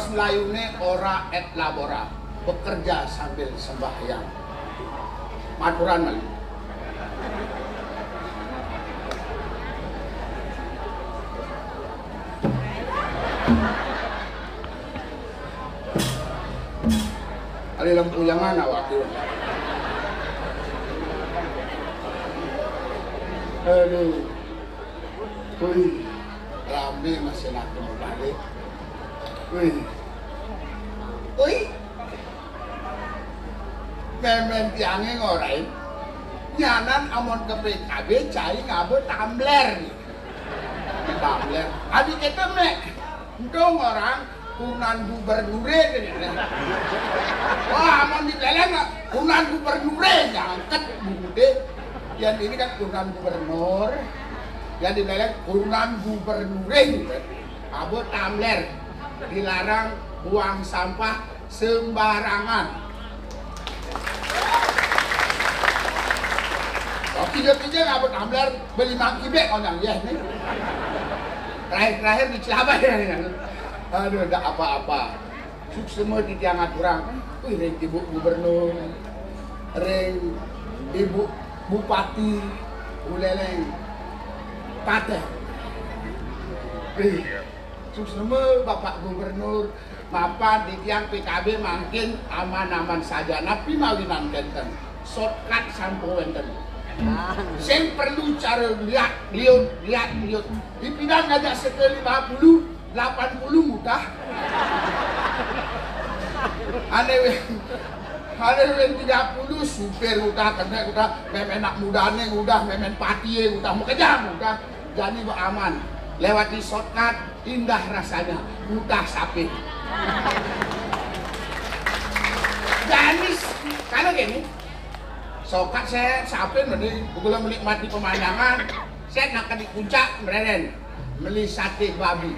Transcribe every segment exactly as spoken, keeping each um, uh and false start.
Melayune ora et labora, bekerja sambil sembahyang. Maturan malih. Ari lempuyangan awak tu. Aduh. Wih, rame masih nak mau balik. Wih. Wih. Memen tiange ngorain. Nyanan amun ke P K B cai ngaba tumbler. Tumbler. Adi kita, Mek. Entong orang punan gubernure deh. Wah, amun di Peleng, punan gubernure, jangket bungude. Yang ini kan punan gubernur. Yang di Peleng punan gubernure. Ngaba tumbler. Dilarang buang sampah sembarangan. Oh, kija-kija ngaba tumbler, beli mangki bek orang, ya, nih. Terakhir-terakhir di Cilabai, ya. Aduh, ndak apa-apa. Suksma titiang aturang. Wih, ring Ibu Gubernur, ring Ibu Bupati Buleleng. Pateh. Wih, suksma Bapak Gubernur, mapan titiang P K B mangkin aman-aman saja, napi mawinan kenten. Shortcut sampun wenten. Sing perlu cara liat liut, liat liut. Dipinang ngajak seke lima puluh, lapan puluh udah. Ane weh, ane weh tiga puluh, supir udah, kene udah, memen anak mudane udah, memen patie udah, makejang udah. Jani aman. Lewat di shortcut, indah rasanya. Udah sapi. Jani, kalau gini, shortcut saya sapi, mending gula menikmati pemandangan. Saya nak di puncak, mereren. Beli sate babi.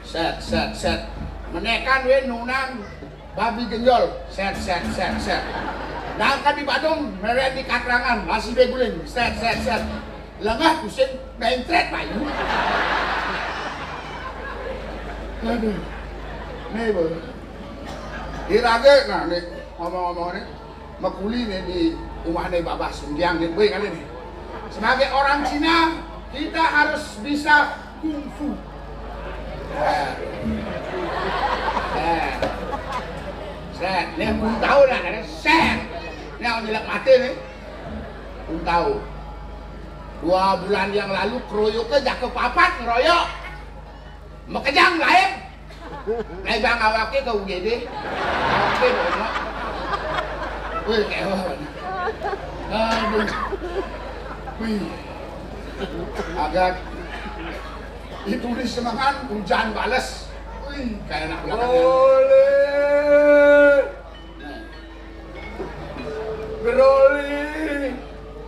Set, set, set. Menekan we nunang babi genjol. Set, set, set, set. Nangka di Badung, meren di Katrangan, masih beguling. Set, set, set. Lengah pusing, mencret bayu. Aduh. Nih, Bu. Irage, nah, nih, ngomong-ngomong nih. Makuli nih di rumah nih Babah Sunggiang nih, boy kali nih. Sebagai orang Cina, kita harus bisa kungfu. Eh. Eh. Set, nih belum tahu dah, nih. Set. Nih orang jelek mati nih. Belum tahu. Dua bulan yang lalu keroyoknya jaga papat ngeroyok. Makejang lain. Nah, bang awake ke U G D. Awake bonyok. Wih, kewon. Aduh. Wih. Agak ditulis semangat hujan bales. Wih, kayak anak belakangnya. Boleh. Geroli.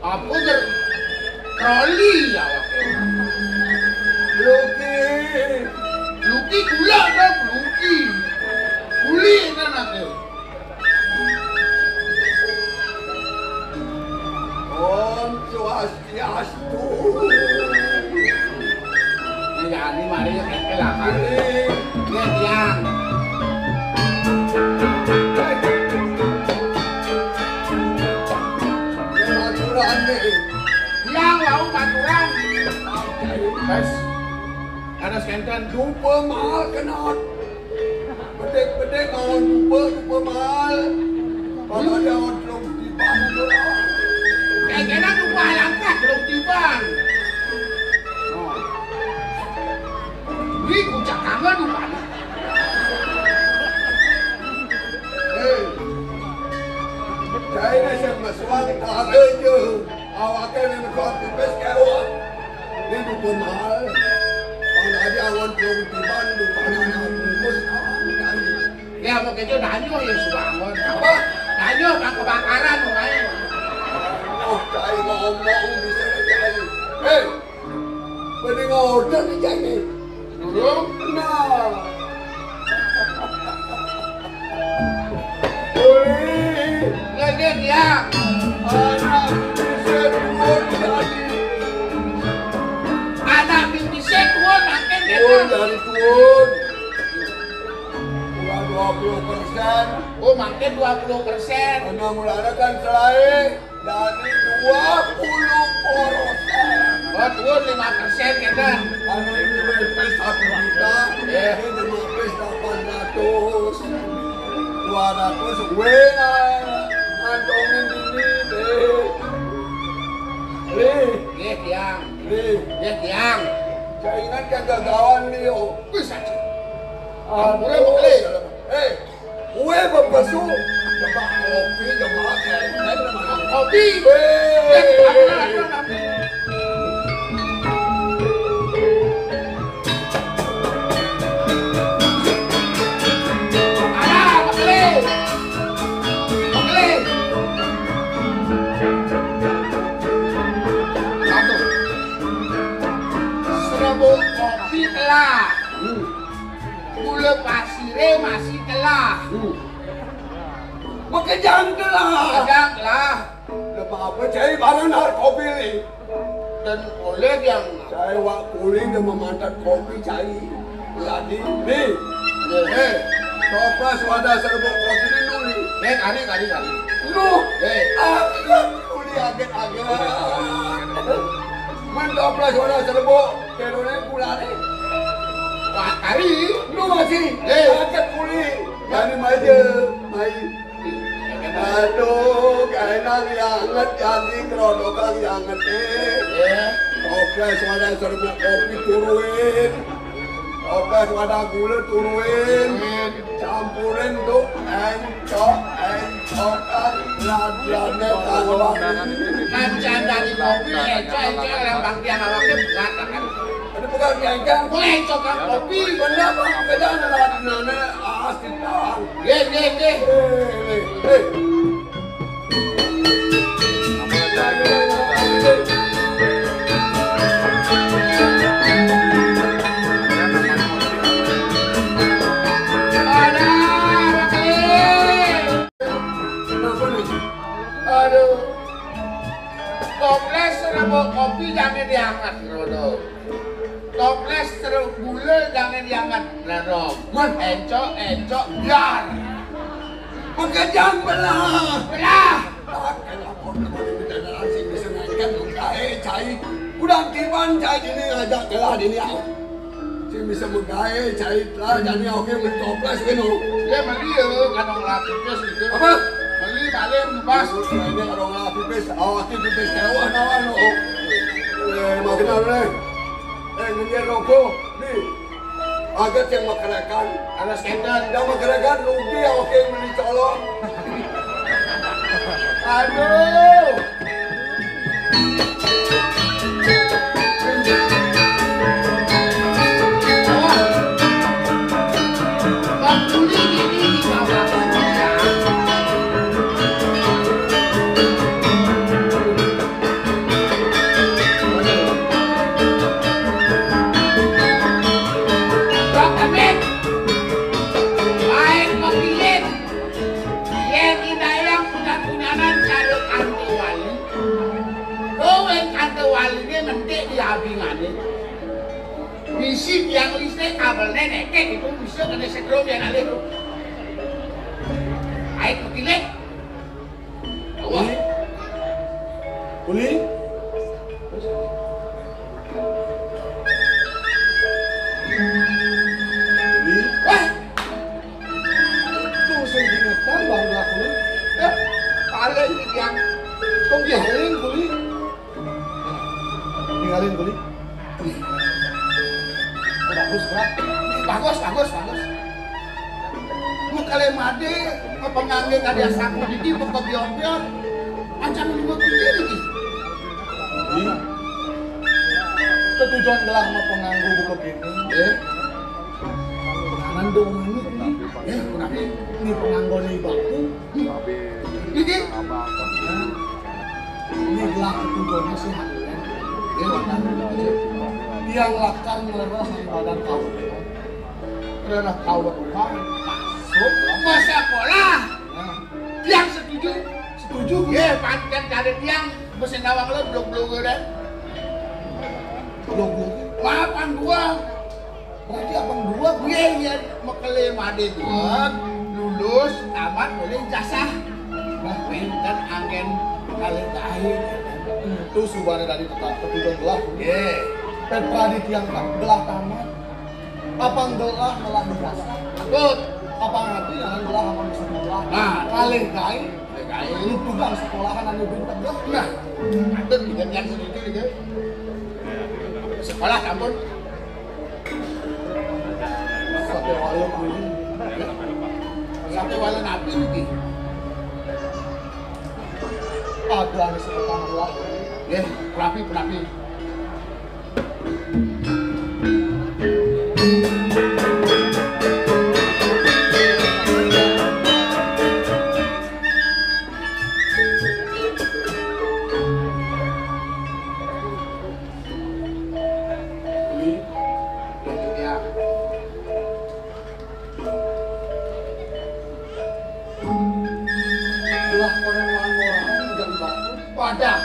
Apa ger? Geroli ya, Wak. Luki. Luki gula dong, Luki. Guli kan aku. Om Swastiastu. Ini jadi mari yuk, eh, lah, kan. Ini tiang. Ini aturan nih. Tiang, wau aturan. Guys, ada skenten. Dupa mahal kenot. Bedek-bedek ngawon dupa, dupa mahal. Kalau ada orang belum tiban, orang. Kayak kena dupa langkat belum tiban. Oh. Wih, kucak kangen dupa. Hei. Saya nak sama suang tak ada je. Awake ning negara pipis kewok. Ning dupa mahal. Ana aja awan pelung tiban, dupa anak bungkus, awan kali. Ya, mau kejo danyo ya subangun. Apa? Danyo bang kebakaran, mulai. Oh, cai ngomong bisa cai. Hei, mending order nih cai nih. Durung? Nah. Uli. Lagi dia. Anak bisa turun tadi. Anak bisa turun, makin Oh, kita. Dari turun. Dua puluh persen. Anu mulane kan selae dari dua puluh persen. Oh, turun lima persen, kan? Anu ini wis satu juta, ini cuma wis delapan ratus. Dua ratus, weh, ngantongin ini, deh. Lih. Nggih, Tiang. Lih. Nggih, Tiang. Saya ingat kegagalan nih, oh. Wis aja. Ampun, Lih. Eh, kue bebesu. Coba kopi, coba es teh, coba kopi. Weh. Nggih, ampun, ampun, ampun. Alah, Pak Lih. Pak Lih. Aduh. Serebuk kopi telah. Hmm. Gula pasire masih telah. Hmm. Makejang telah. Makejang telah. Lha apa cai barang nar kopi ni? Dan oleh yang cai wak kuli dia memantat kopi cai. Lagi ni. Eh, toples wadah serbuk kopi ni nuli. Eh, kari, kari, kari. Nu. Eh. Aku kuli aget-aget. Men toples wadah serbuk kedone kulane. Wah, kari. Nu masih. Eh. Aget kuli. Dari mai je, mai. Aduh, kaenan yang anget, jadi kerodokan yang anget, eh. Iya. Oke, suara serbuk kopi turuin. Oke, suara gula turuin. Turuin. Campurin tuh, encok, encokan, ladiannya tambah. Kan dari kopi, encok, encok, lambang tiang awaknya berat, kan? Ada bukan kencang. Boleh coklat kopi. Benar, Bang. Kencang, ada nana, ah, sitang. Nggih, nggih, nggih. Eh, eh, eh. Ada, Bang Kali. Kenapa nih? Aduh. Toples serbuk kopi jangan diangkat, Rodo. Toples serbuk gula jangan diangkat, Rodo. Mun encok, encok, biar. Pekerjaan belah. Belah. Pakai lapor ke mana kita dalam sing bisa naikkan, eh, cai. Udah tiban cai ini ngajak kelah dini, au. Sing bisa megae, cai lah, jadi oke, beli toples gitu. Dia beli ya, kadang lapis gitu. Apa? Beli balik, bebas. Oh, ini kadang lapis, oh, ini pipis kewah, nawan, oh. Eh, makin aneh. Eh, ngejar rokok, nih. Agak yang makan-makan. Ada skandal. Yang makan-makan, rugi, oke, beli colok. Aduh. Baik, Bang Bilin. Yen indayang punya-punyanan cara kanto wali. Kowe kanto waline mentik di abingane. Bisi tiang listrik kabelne nekek itu bisa kena setrum yen alih. Ae begini. Wah. Uli? Uli? Uli? Wah. Itu sing diingetan baru aku. Eh, paling iki yang kok dihaling kuli. Tinggalin kuli. Bagus, Pak. Bagus, bagus, bagus. Lu kali made, apa ngangge tadi asaku didi, apa biar-biar. Ancam lima piye iki. Jadi, ketujuan gelah mau penganggu buka kene. Ya. Penganan dong ini, ini. Ya, kenapa ini penganggone ibaku? Iki. Ini gelah ketujuannya sih, hati, kan? Dia lakar ngelerah dari badan kau. Karena kau rumah masuk. Masa sekolah? Nah. Tiang setuju? Setuju, gue. Ye, pancen cari tiang, mesin nawang lo belum-belum gue deh. Belum-belum. Mapan dua. Berarti abang dua, gue ya, mekele made dua, lulu Terus tamat oleh ijazah. Nah, wénten anggén kalih gaé. Itu subane tadi tetap ketujuan gelah. Nggih. Petra di tiang tak gelah tamat. Apa gelah ngelah ijazah? Betul. Apa ngerti jangan gelah apa bisa gelah. Nah, kalih gaé. Kalih gaé. Lu tukang sekolahan anu bintang. Nah, atur juga yang setuju gitu. Sekolah sampun. Sate wale kuwi. Sate wale napi niki? Ada anu sepetan lah. Nggih, rapi penapi. Ini, lanjut ya. Lah, orang lawan orang udah dibantu. Wadah.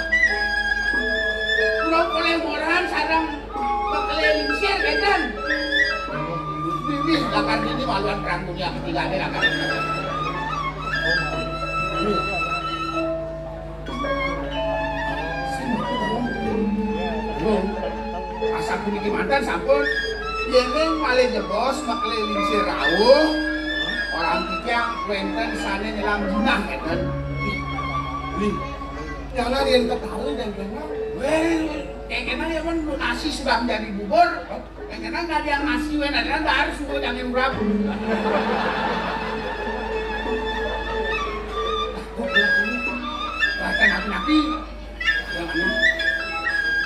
Kula oleh moran sareng bekele lingsir, ngeten. Ini lakar ini maluan perang dunia ketiga ini lakar. Ini. Asapuniki manten sampun. Yéning malih jebos mekeliling sing rawuh, orang titiang wénten sané nyelam jinah ngeten. Ih, ih. Jangan yang ketahui dan kenal. Wéh, kayak kenal ya kan nasi sudah menjadi bubur. Kadang-kadang ada yang nasi, wen, ada yang harus suruh jangan murah. Bahkan nabi-nabi, yang anu,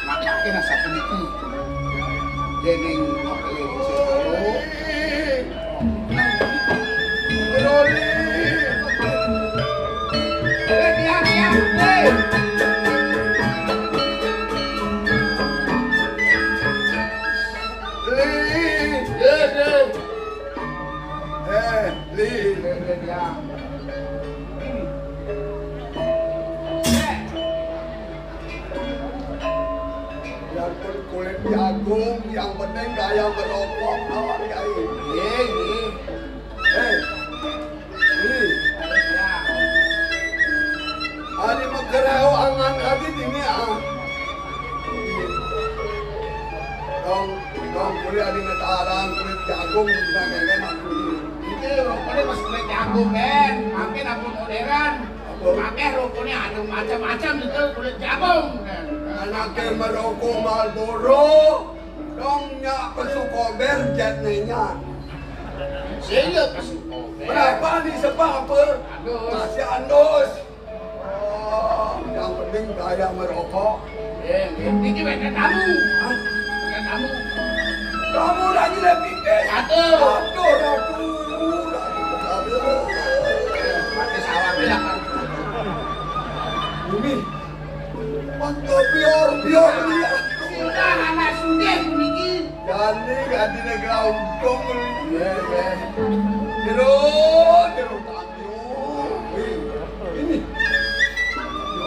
makanya rasa peniti. Dening makhluk sing Li. Nggih, nggih. Eh, Li. Nggih, nggih, ya. Biarpun kulit jagung, yang penting gaya merokok, kawan, Kiai. Nggih, nggih. Eh, Li. Ya. Ari makereo angan ati dini, ah. Dong, dong, kulit adi ngetarang, kulit jagung, bisa ngengeng aku ini. Iki rokoknya masih kulit jagung, men. Makin aku modern. Apa? Pakai rokoknya ada macam-macam gitu, kulit jagung, men. Anaknya merokok Marlboro, dong nyak pesu kober jet nenya. Saya pesu kober. Berapa nih sebab apa? Andus. Masih andus. Oh, yang penting gaya merokok. Eh, niki wénten tamu. Hah? Wénten tamu. Kamu lagi lebih pipis. Aduh. Aduh, aduh, aduh, aduh. Pakai sawah bilang. Bumi. Waktu bior, bior dia. Sudah anak sugih niki. Jadi, ganti negara untung. Iya, iya. Terus, terus. Ini.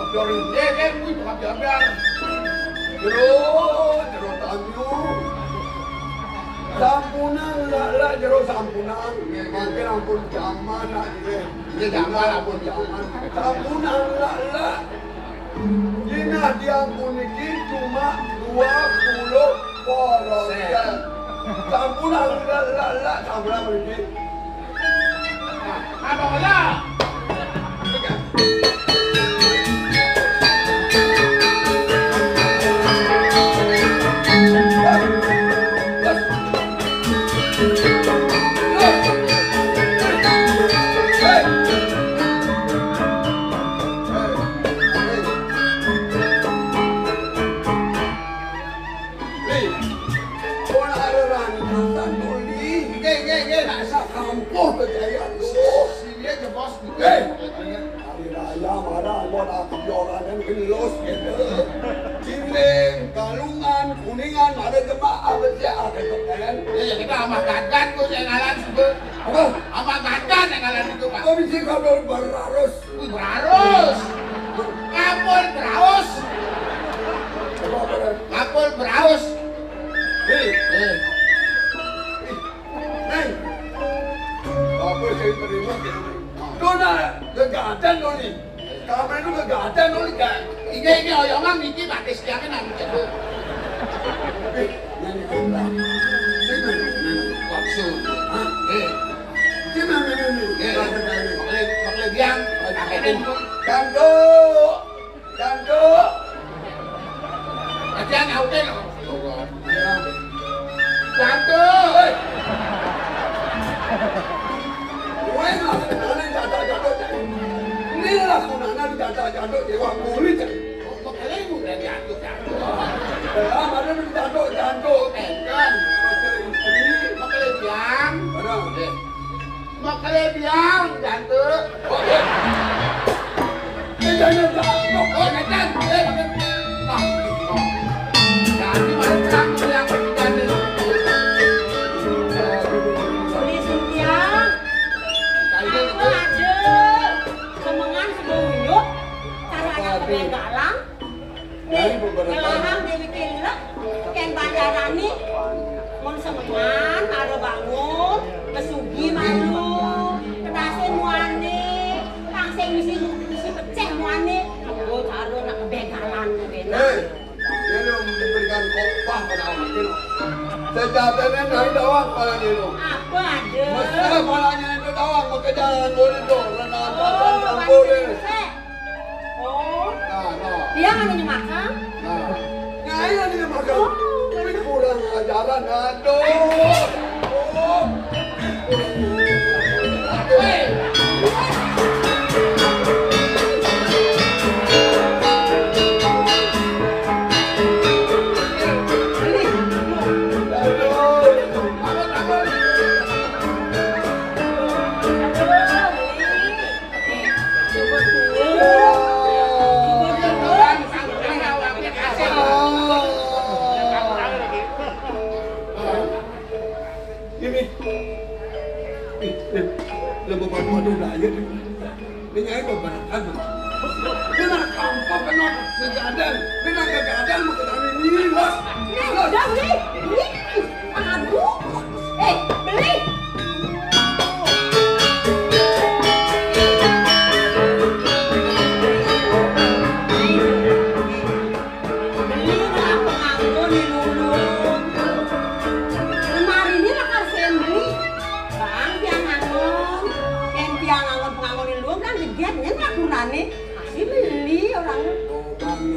Jor, eh, eh, kuwi tukang jambar. Jero, jero tandu. Sampunan, lak, lak, jero sampunan. Mangke ampun jaman, lak, nggih. Nggih, jaman, ampun jaman. Sampunan, lak, lak. Jinah diampun iki cuma dua puluh porosen. Sampunan, lak, lak, lak, sampunan mriki. Pun ada rani mantan duli. Nggih, nggih, nggih, nak sak kampuh kejayaan. Sini aja, Bos. Nggih. Hari raya marang, mau tak kejoran dan gelus gitu. Cimbing, Galungan, Kuningan, ada jemaah besar, ada keren. Ya, ya, kita sama gagan tuh yang ngalan sebut. Apa? Sama gagan yang ngalan itu, Pak. Kok bisa kabel berarus? Wih, berarus. Kapul beraus. Kapul beraus. Hei. Eh. Hei. Kapul saya terima gitu. Doni. Kamar itu kegadaan, Doni, kan? Ini, ini oyongan niki batis tiangnya nang cedek. Eh, nyanyi kembang. Sini, nyanyi. Waksu. Hah? Eh. Sini, nyanyi, nyanyi. Eh. Kata tadi. Makle, makle biang. Akhirnya, Jantu. Jantu. Aja nyautin, loh. Jantu. Kowe nang nang jaduk-jaduk, Cak. Ini lah gunane jaduk-jaduk, Dewa Kuli, Cak. Kok, kok kalian udah jaduk-jaduk? Lah, mana jaduk-jaduk? Kan. Pada istri. Kok kalian biang? Mana? Eh. Makale biang, Tante. Oh, iya. Eh, jangan, jangan. Oh, jangan. Eh, jangan. Nah, oh. Jadi, Mas, terang, terang, terang. Beli Sintia. Kalian Aku itu aja. Semengan sebelum yuk. Cara anak kebegalan. Nih, ngelarang Dewi Kelek, kén bandarani, mun semengan, ada bangun, mesugi malu, kedase muane, pang sing misi, misi peceh muane, kanggo cara nak kebegalan kuwi, nah. Eh, dia udah memberikan khotbah pada awak itu. Sejatinya dari dawang kepala itu. Apa ada? Mesra kepalanya itu dawang, makanya jangan boleh tuh, renang pasang Oh, campur deh. Sing sik. Oh. Nah, nah. Dia nggak nanya makan? Nah. Nah, iya, dia makan. Oh. Ini kurang ajaran, aduh. Oh. Ini. Ih, ih. Lah, beban waduh, lah, ya. Ini nyai beban apa? Ini nak kampung kena kegadan. Ini nak kegadan, mau kena ini, lah. Lah. Udah, beli. Beli. Aduh. Eh, beli. Beli lah penganggo ni lulun. Lemari ni lakar sing beli. Bang, tiang angon. Yen tiang angon penganggo ni lulun kan jeget nyen lah gunane. Masih beli orang. Orang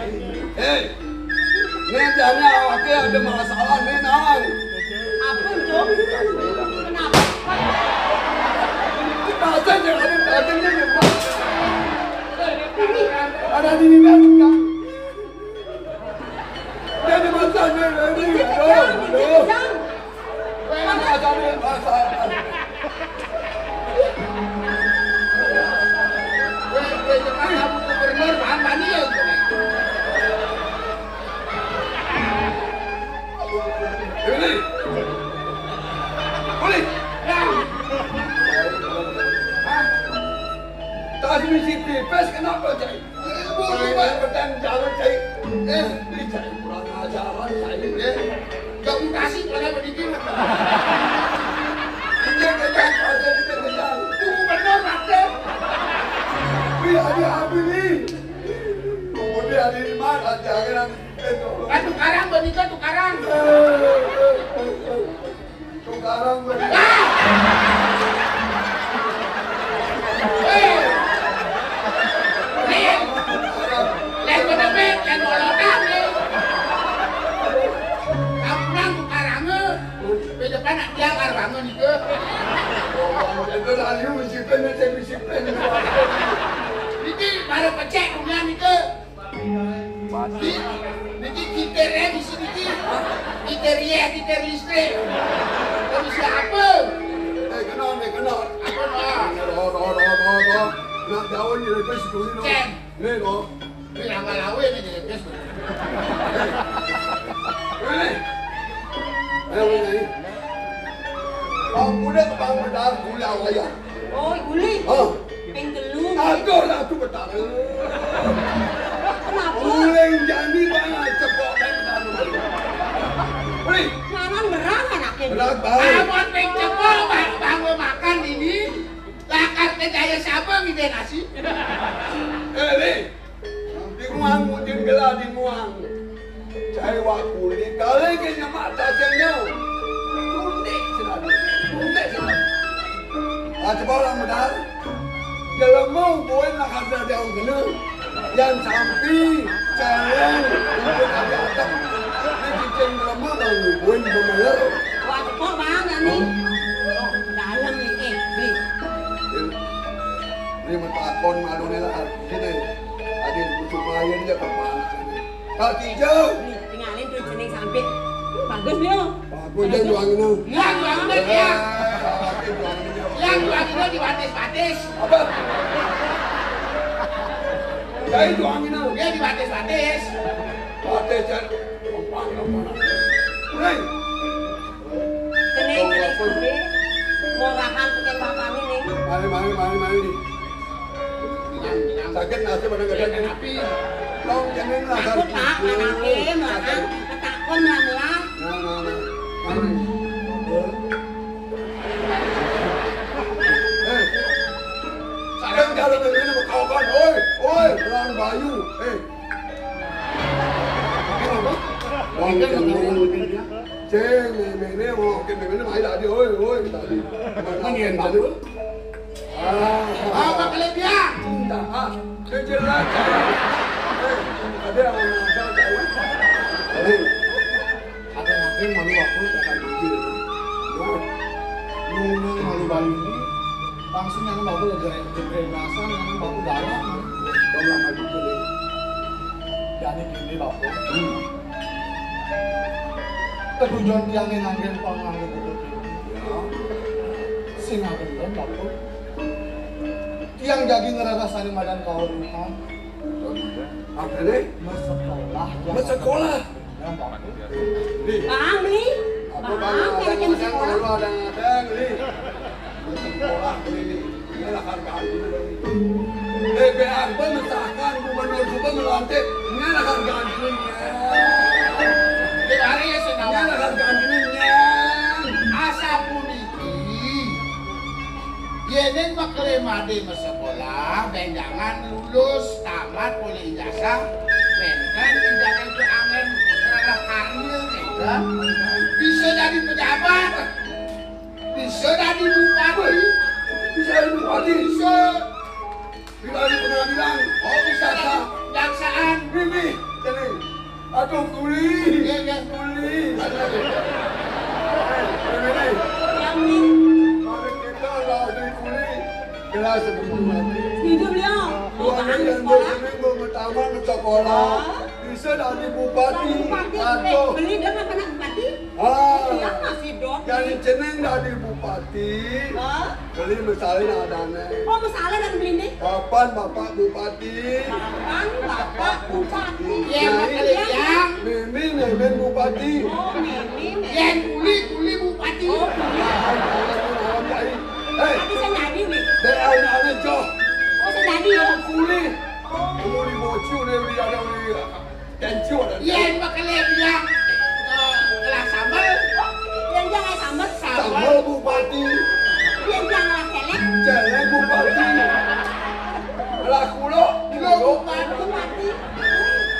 ini, hei. Nih, jane awake ada masalah nih, Nang. Apa, Cuk? Kenapa? Kita saja ada datangnya, ya, Pak. Ada di mana, Kang? Dia ada masalah, nih, nih, nih. Dikit, Jang, dikit, Jang. Kowe kan ajane bahasa. Kowe, kowe tekan kamu gubernur, bahan bani ya, kowe. Ini. Boleh. Ya. Hah? Tas misi pipis kenapa, Cai? Ibu, ibu, petang jalan, Cai. Eh, ini Cai kurang ajaran, Cai, eh. Gak mutasi, mana begitu? Ini kejar, ada di kejar. Ibu benar, Raden. Wih, ada apa nih? Kemudian ini mana? Jangan, eh, tolong. Kan tukarang, begitu tukarang. Eh, eh, eh, eh. Tukarang bener. Ah! Eh! Nih. Lek bener, lek bolotan, nih. Kamu nang tukarang, eh. Di depan nak dia karang, nih, ke. Oh, itu lari, misi pen, saya misi pen. Niki baru pecek, punya, nih, ke. Niki, niki kitir ya di sini, ki. Kitir ya, kitir listrik. Komisi apa? Eh, kenal nih, kenal. Apa, no? No, no, no, no, no. Nak jauh ni, lepas dulu, no. Cen. Ni, no. Ni, nama lawe ni, lepas. Ni. Ayo, ni. Bang, udah ke Bang Bedar, gula wayang. Oh, guli. Oh. Ping telu. Aduh, Ratu Betara. Kenapa? Uling jani banget, cepok dan anu. Wih. Ngaran berang anaknya. Berat banget. Amun ping cepok, bang, bang, makan ini. Lakar Kaya siapa ngidih nasi? Eh, Li. Di muang, mudin gelah di muang. Cai wakuli, kali ke nyemak tasenya. Tundek senadu. Tundek senadu. Ah, coba orang benar. Jelema ubuin lah kata dia orang kena. Yang sampi, cereng, ubuin ada atas. Ini cicing jelema bang ubuin bemeler. Wah, kok bang, ni? Dalam ni, eh, ni. Ini, ini metakon malu ni lah. Sini. Adi supaya dia tak panas. Kaki jauh. Ni, tinggalin tu cening sampai. Hmm, bagus dia. Bagus dia juang ini. Ya, juang ini dia. Yang juang ini di batis-batis. Apa? Jadi juang ini. Dia di batis-batis. Batis dan lempang-lempang. Hei. Cening, cening, cening. Murahan tukang bapak ni, ni. Mari, mari, mari, mari. Sakit nasib ada gede. Tapi tong cening lah. Takut, Pak, sakit. Anaknya, melahang. Ketakut, melah-melah. Nah, nah, nah. Mari. Eh. Kan kalau begini berkawan, oi, oi, orang Bayu. Eh. Ceng, mene, mene, mau ke mene, mai tadi, oi, oi, tadi. Kan yang tadi. Ah, apa kelebihan? Cinta, ah, kejelas. Eh, ada yang mau tahu, tahu. Ada yang malu aku, akan bujur. Nah, nunang malu Bali ini, langsung yang bagus, jebret, jebret, yang bagus, galak. Tolong maju ke. Jadi gini, Bapak. Hmm. Ketujuan tiang yang nganggil panganggo buku ini. Ya. Sing nganggil, Bapak. Tiang jagi ngerasa sani madan kauruhan. Apa ni? Bersekolah. Bersekolah. Yang Bapak. Bang, beli. Apa Bang, bang, ada yang sekolah? Kalau ada, ada, beli. Sekolah ini, inilah harga diri. Eh, B A P misalkan gubernur juga melantik, inilah harga dirinya. Di mana ya, Senawang? Inilah harga dirinya. Asa puniki, yéning makelémadé masekolah, bénjangan lulus, tamat, polih ijazah, wénten ijazah itu angén rereh karya, gitu. Bisa jadi pejabat. Bisa dadi bupati. Bisa dadi bupati. Bisa. Bisa dadi pengadilan. Oh, bisa dadi kejaksaan. Mimih, jadi. Aduh, kuli. Iya, iya. Kuli. Aduh. Eh, ini. Mari kita lah di kuli. Jelas setuju nanti. Setuju, beliau. Dua hari yang sekolah. Dua hari yang sekolah. Bisa dadi bupati. Dadi bupati. Aduh. Eh, beli dah apa nak bupati? Ah. Iya, masih dot. Jadi cening dadi bupati. Hah? Beli misalnya adané. Oh, misalnya dan beli nih. Kapan Bapak Bupati? Kapan Bapak Bupati? Iya, Bapak Lejang. Mimi, Mimi Bupati. Oh, Mimi, Mimi. Yang kuli, kuli Bupati. Oh, kuli. Hei. Tapi saya jadi nih. Dek, ada, ada, Joh. Oh, saya jadi ya. Kuli. Oh. Kuli bocil, dia, dia ada, dia. Kencur. Yén makelébihan, eh, gelas sambel. Yén jangan sambel. Sambel. Sambel bupati. Yén jangan célék. Célék bupati. Gelas kulo. Kulo bupati.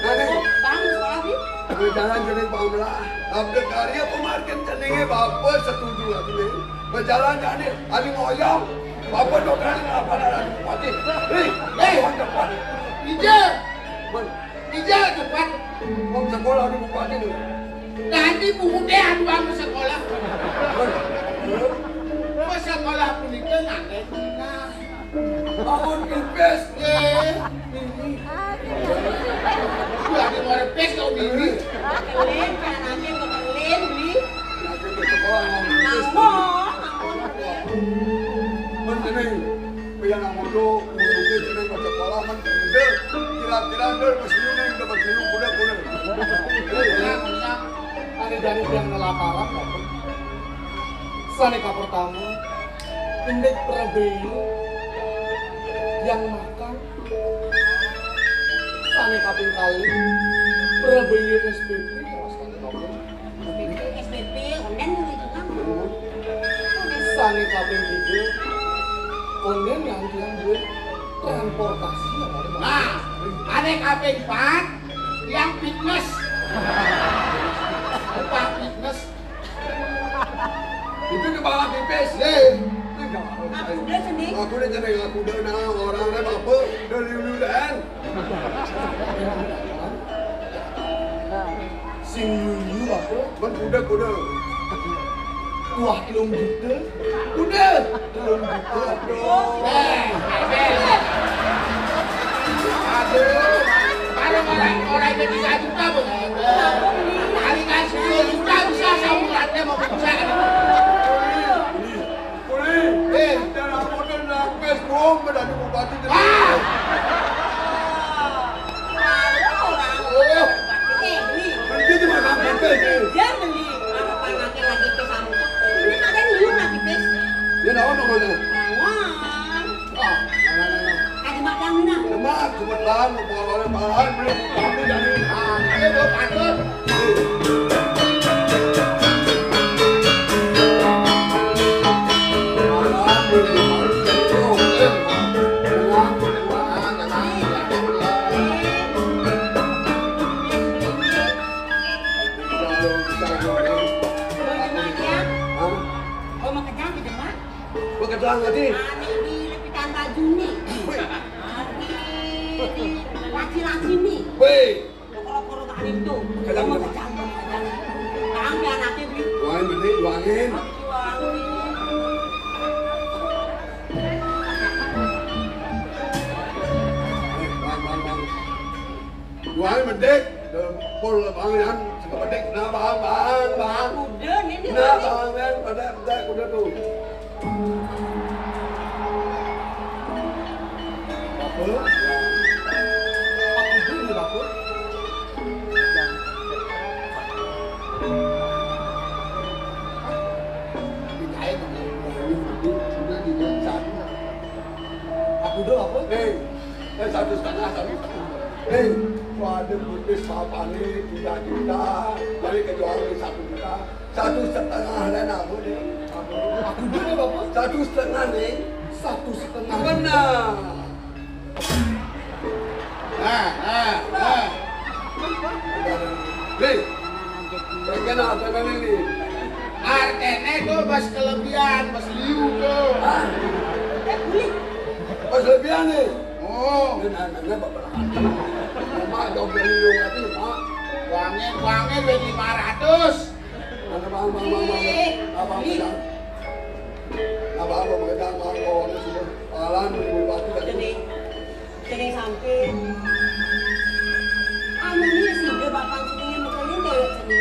Nanti. Bang, sekolah, Bi. Berjalan jadi Bang Belah. Abdi karya pemargin ceningé bapak setuju aku nih. Berjalan jadi adi ngoyong. Bapak dokter apa ada bupati. Hei, hei, cepat. Ijé. Bang. Ijal cepet. Wong sekolah di bupati lho. Dadi buku deh aduan ke sekolah. Ke sekolah punika nganten dina. Bangun pipis. Nggih. Lagi mau pipis kok mimi. Kelin, caranya kok kelin, Bli. Lagi ke sekolah mau pipis. Ngawon, ngawon. Mun jeneng Pian amodo, kuduké jeneng masekolah men kuda. Kira-kira dul mesti ning dapat liu kuda kuda. Ane jani tiang ngelakaran, sane ka pertama, indik prabeya yang makan, sane kaping kali, prabeya S P P, terus kan. S P P, onden itu kan. Sane kaping tiga, Konden nganti yang duwe transportasi ya, Pak. Nah, ane kaping empat, yang fitness. Pak fitness. Itu kepala pipis. Ye. Itu enggak apa-apa. Aku udah sini. Aku udah jadi aku udah nang orang ada apa? Udah liu-liu dan. Sing yuyu apa? Ban kuda, kuda. Kuah telung juta. Kuda. Telung juta. Aduh. Eh, eh. Aduh. Kalau orang, orang jadi tiga juta, Bu. Kali kan sepuluh juta bisa sabulannya mau pecah. Kuli, eh, jangan model nangkes, Bung, menjadi bupati jadi. Ah! Oh. Eh, Li. Kan gitu mah sampai teh, Li. Dia beli apa-apa anaknya lagi ke sana. Ini ada liur lagi, Pes. Dia naon namanya? Naon? Ah, nah, nah, nah, nah. Kadi makan mina. Lemak, cuma tahan, mau bawa orang bahan, beli, tapi jadi. Ah, ayo, gua patut. Pekerjaan tadi. Ane di lepitan baju nih. Wih. Ane di laci-laci nih. Wih. Lo kalau perlu tak itu. Pekerjaan. Mau kerjaan, mau kerjaan. Sekarang dia anaknya beli. Doain, Beli, doain. Doain. Eh, bang, bang, bang. Doain, Beli. Pol, bang, yang suka pedik. Nah, bang, bang, bang. Udah, nih, nih, nah, udah, nih. Bang, kan, pada, pada, udah tuh. Apa? Apa itu, Bapak? Aku udah apa? Eh, eh, satu setengah, satu setengah. Eh, waduh, putus apa nih? Tiga juta, balik ke jual satu juta. Satu setengah lah, nak, boleh. Aku udah apa? Satu setengah nih. Satu setengah. Benar. Nah, nah, nah. Nih, kenapa kan ini? Artene tuh bas kelebihan, bas liu tuh. Hah? Eh, boleh. Bas kelebihan nih. Oh. Ini nanya bapak. Mak, jawab dari lu ngerti, Mak. Uangnya, uangnya duit lima ratus. Mana, Bang, Bang, Bang, Bang? Ih, Abang ih. Pegang. Abang, Abang pegang, Bang, bawaannya sudah. Palan, bulu batu, dan gede, gede sampai. Anu nih, sih, dia bapak sini yang bekelin dewek sini.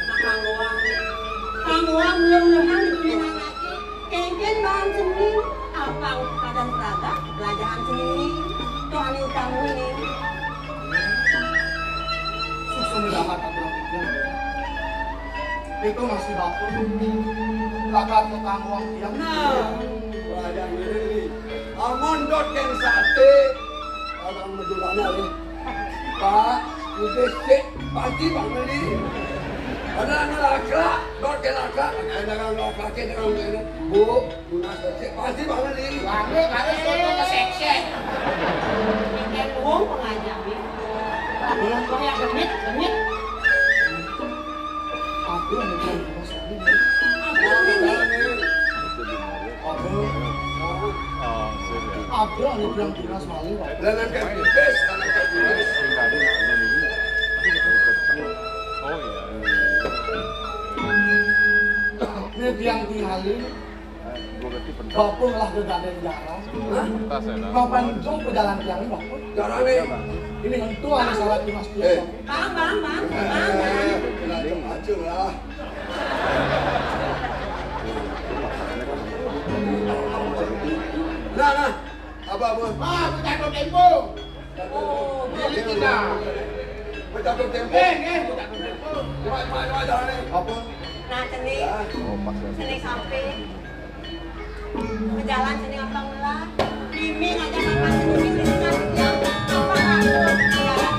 Nah, Kang Goang. Kang Goang, mudah-mudahan dibeliin anaknya. Kengken bahan seni, apang padan seragam, belajahan seni. Tuh ane utang ini. Susu mendapat aturan pikir. Itu masih bapak. Kakak tukang uang tiang. Nah, belajar diri. Amun dot keng sate, orang menjualnya, eh. Pak, udah sih, pasti Bang Meli. Ada anak laki, dot ke laki, ada orang laki, ada orang lain. Bu, tunas sih, pasti Bang Meli. Bang Meli, kalau soto keseksek. Ikan uang pengajar, nih. Kayak genit, genit. Aku yang bilang, Mas Adi. Aku yang bilang. Apa? Apa anu bilang tunas malih, Pak? Lah, nang kan tugas, nang kan tugas. Oh, iya. Ini tiang tingali. Bapak lah ke Gadeng Jarang. Hah? Kapan jauh ke jalan tiang ini, Bapak? Jarang nih. Ini itu ada salah tunas. Eh. Bang, bang, bang, bang, bang. Eh, eh, eh, eh, lah. Nah, nah. Apa, apa? Ah, aku jatuh tempo. Oh, milik kita. Aku jatuh tempo. Eh, eh, aku jatuh tempo. Cuma, cuma, cuma jalan nih. Apa? Nah, seni. Ya. Seni sampai. Ke jalan seni apa ngelah? Miming aja sama seni, miming aja. Apa ngatur? Jalan.